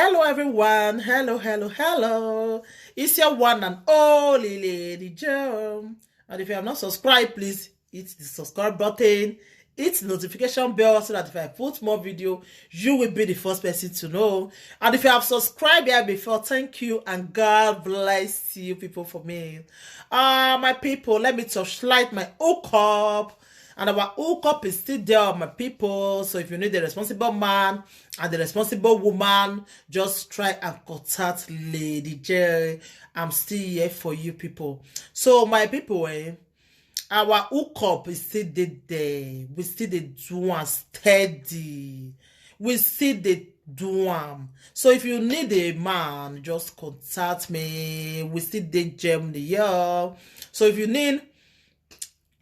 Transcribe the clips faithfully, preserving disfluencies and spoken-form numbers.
Hello, everyone. Hello, hello, hello. It's your one and only Lady Joe. And if you have not subscribed, please hit the subscribe button, hit the notification bell so that if I put more video, you will be the first person to know. And if you have subscribed here before, thank you and God bless you people for me. Uh, my people, let me torchlight my hookup. And our hookup is still there, my people. So if you need a responsible man and a responsible woman, just try and contact Lady J. I'm still here for you people. So my people, eh, our hookup is still dey there. We still dey do am steady. We still dey do am. So if you need a man, just contact me. We still dey Germany, yeah. So if you need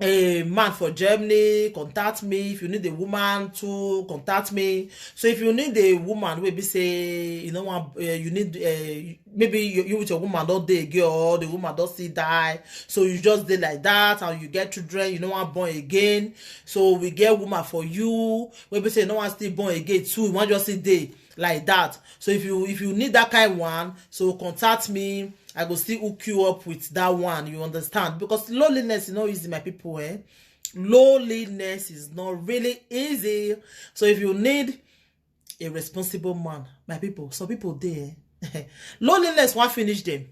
a man for Germany, contact me. If you need a woman too, contact me. So if you need a woman, wey be say you know one, uh, you need, uh, maybe you, you with your woman don dey again, or the woman don still die, so you just dey like that, and you get children, you no wan born again. So we get woman for you, wey be say you no wan still born again too, you wan just still dey like that. So if you, if you need that kind one, so contact me. I go still hook you up with that one, you understand? Because loneliness is not easy, my people, eh? Loneliness is not really easy. So if you need a responsible man, my people, some people dey, eh? Loneliness wan finish them.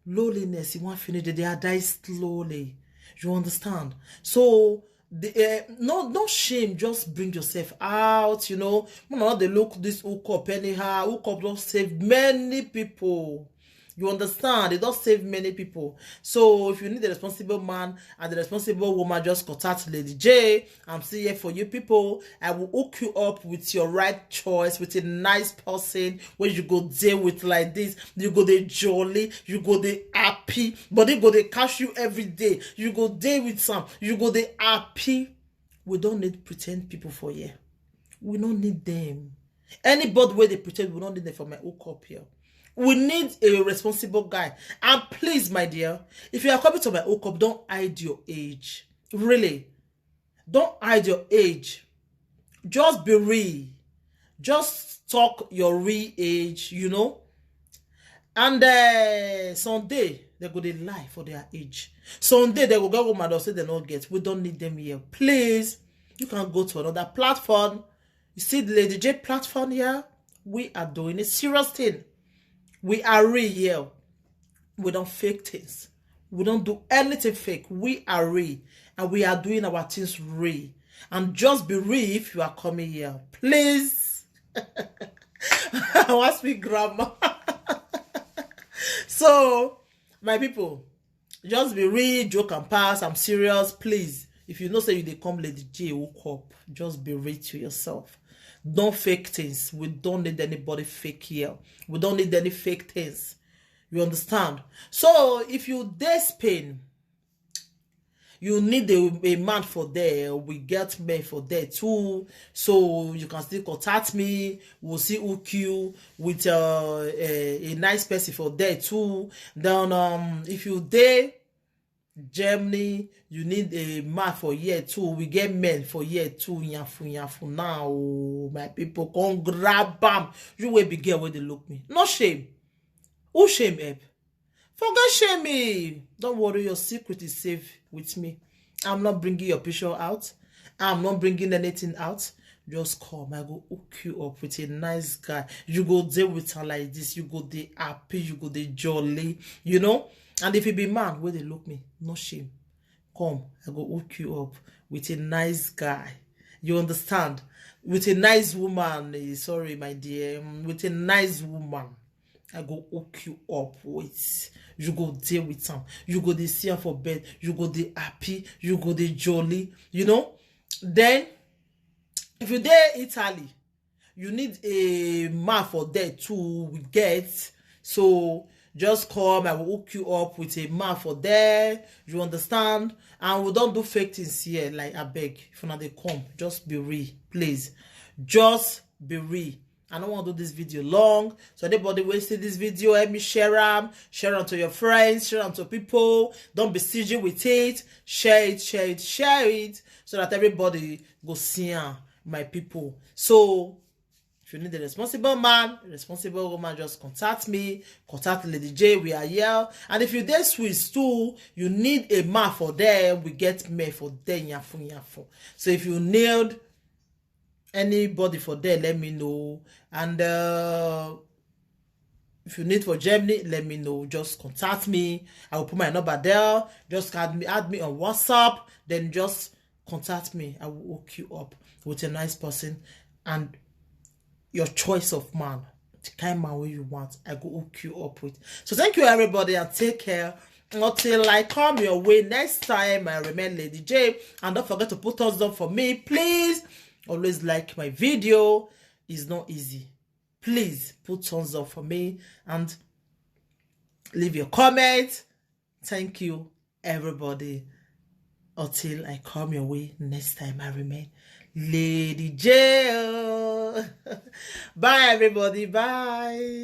Loneliness, e wan finish them. They are die slowly. You understand? So the, uh, no, no shame. Just bring yourself out. You know, no, no, they look this hookup anyhow. Hookup don save many people. You understand? They don save many people. So if you need a responsible man and a responsible woman, just contact Lady J. I'm still here for you people. I will hook you up with your right choice, with a nice person where you go dey with like this. You go dey jolly, you go dey happy, but they go dey catch you every day. You go dey with some, you go dey happy. We don't need pretend people for here. We don't need them. Anybody where they pretend, we don't need them for my hookup here. We need a responsible guy. And please, my dear, if you are coming to my hookup, don't hide your age. Really, don't hide your age. Just be real. Just talk your real age, you know. And uh, someday they go dey lie for their age. Someday they go get woman that say they no get. We don't need them here. Please, you can go to another platform. You see the Lady J platform here? We are doing a serious thing. We are real here. We don't fake things. We don't do anything fake. We are real. And we are doing our things real. And just be real if you are coming here. Please. I want speak grammar. So, my people, just be real, joke and pass. I'm serious. Please, if you know say you dey come Lady J hookup, just be real to yourself. Don't fake things. We don't need anybody fake here. We don't need any fake things. You understand? So if you dey Spain, you need a, a man for there. We get men for there too. So you can still contact me. We'll see hook you with uh, a, a nice person for there too. Then um, if you dey Germany, you need a man for here too. We get men for here too. Yanfu, yanfu now, oh, my people, come grab am. You wey be girl wey dey look me. No shame. Who shame help? Forget shame me. Don't worry, your secret is safe with me. I'm not bringing your picture out. I'm not bringing anything out. Just come. I go hook you up with a nice guy. You go dey with her like this. You go dey happy. You go dey jolly. You know? And if you be man, where they look me, no shame. Come, I go hook you up with a nice guy. You understand? With a nice woman. Eh, sorry, my dear. Mm, with a nice woman. I go hook you up with. You go dey with am. You go dey see am for bed. You go dey happy. You go dey jolly. You know? Then, if you dey Italy, you need a man for there too. We get. So just come. I will hook you up with a man for there. You understand? And we don't do fake things here. Like, I beg. If una dey come, just be real, please. Just be real. I don't want to do this video long. So anybody wey see this video, help me share am. Share am to your friends. Share am to people. Don't be stingy with it. Share it, share it, share it, so that everybody go see am, my people. So If you need a responsible man, a responsible woman, just contact me. Contact Lady J. We are here. And if you dey Swiss too, you need a man for there. We get men for there. Yafu yafu. So if you need anybody for there, let me know. And uh, if you need for Germany, let me know. Just contact me. I will put my number there. Just add me, add me on WhatsApp. Then just contact me. I will hook you up with a nice person and your choice of man, the kind man wey you want, I go hook you up with. So thank you, everybody, and take care. Until I come your way next time, I remain Lady J. And don't forget to put thumbs up for me, please. Always like my video. It's not easy. Please put thumbs up for me and leave your comment. Thank you, everybody. Until I come your way next time, I remain Lady J. Bye, everybody. Bye.